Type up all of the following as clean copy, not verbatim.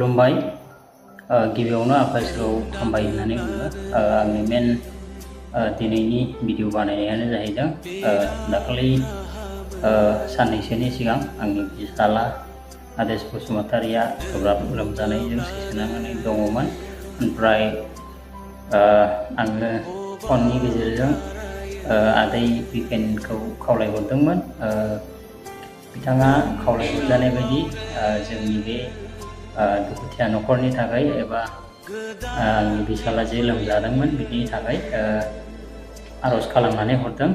खुलुमबाय गिबियावनो आफा इसोराव हामबाय होननानै बुङो। आंनि मेन दिनैनि भिडिअ बानायनायानो जाहैदों दाखालि साननैसोनि सिगां आंनि फिसाला आदेश बसुमतारिया गोब्राब लोमजानायजों सैसोनानै दङमोन। ओमफ्राय आङो फननि गेजेरजों आदै बिपिनखौ खावलायहरदोंमोन। बिथाङा खावलायहरजानाय बायदि जोंनि बे दुखुथिया न'खरनि थाखाय एबा आंनि फिसाला जे लोमजादोंमोन बिनि थाखाय आर'ज खालामनानै हरदों।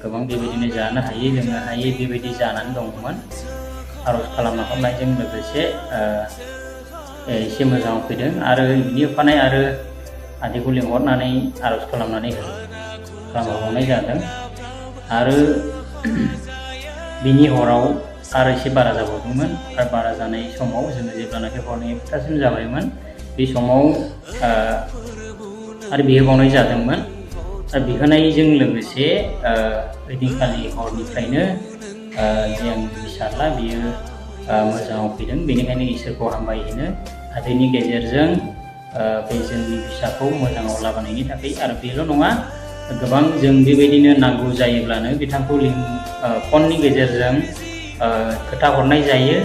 गोबां बेबायदिनो जानो हायै लोंनो हायै बेबायदि जानानै दंमोन। आर'ज खालामना हरनायजों लोगोसे एसे मोजाङाव फैदों आरो बिनि अखानायै आरो आदैखौ लिंहरनानै आर'ज खालामहरनाय जादों। आरो बिनि हराव आरो एसे बारा जाबावदोंमोन आरो बारा जानाय समाव जोङो जेब्लानाखि हरनि 1थासिम जाबायमोन बे समाव आरो बिहोबावनाय जादोंमोन। आरो बिहोनायजों लोगोसे ओइदिनखालि हरनिफ्रायनो जे आंनि फिसाला बियो मोजाङाव फैदों। बेनिखायनो इसोरखौ हामबायहोनो आदैनि गेजेरजों बे जोंनि फिसाखौ मोजाङाव लाबोनायनि थाखाय। आरो बेल' नङा, गोबां जों बेबायदिनो नांगौ जायोब्लानो बिथांखौ फननि गेजेरजों खोथा हरनाय जायो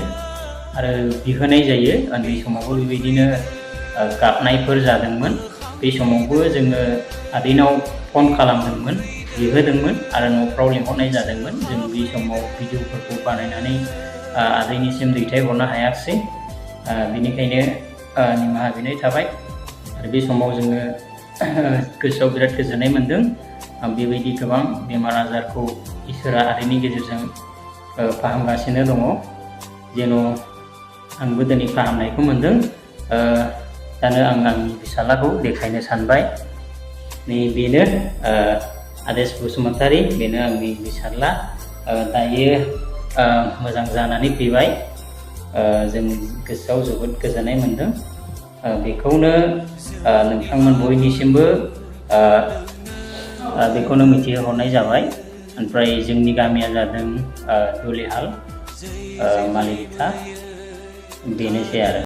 आरो बिहोनाय जायो। उन्दै समावबो बेबायदिनो गाबनायफोर जादोंमोन। बे समावबो जोङो आदैनाव फन खालामदोंमोन, बिहोदोंमोन आरो न'फ्राव लिंहरनाय जादोंमोन। जों बे समाव भिडिअफोरखौ बानायनानै आदैनिसिम दैथायहरनो हायाखिसै, बेनिखायनो निमाहा बिनाय थाबाय। आरो बे समाव जोङो गोसोआव बिराद गोजोननाय मोन्दों। बेबायदि गोबां बेमार आजारखौ इसोरा आदैनि गेजेरजों फाहामगासिनो दङ। जेन' आंबो दिनै फाहामनायखौ मोन्दों। दानो आं आंनि फिसालाखौ देखायनो सानबाय। नै बेनो आदेश बसुमतारी, बेनो आंनि फिसाला। दायो मोजां जानानै फैबाय। जों गोसोआव जोबोद गोजोननाय मोन्दों। बेखौनो नोंथांमोन बयनिसिमबो बेखौनो मिथिहोहरनाय जाबाय। ओमफ्राय जोंनि गामिया जादों दुलिहाल मालिकथा, बेनोसै आरो।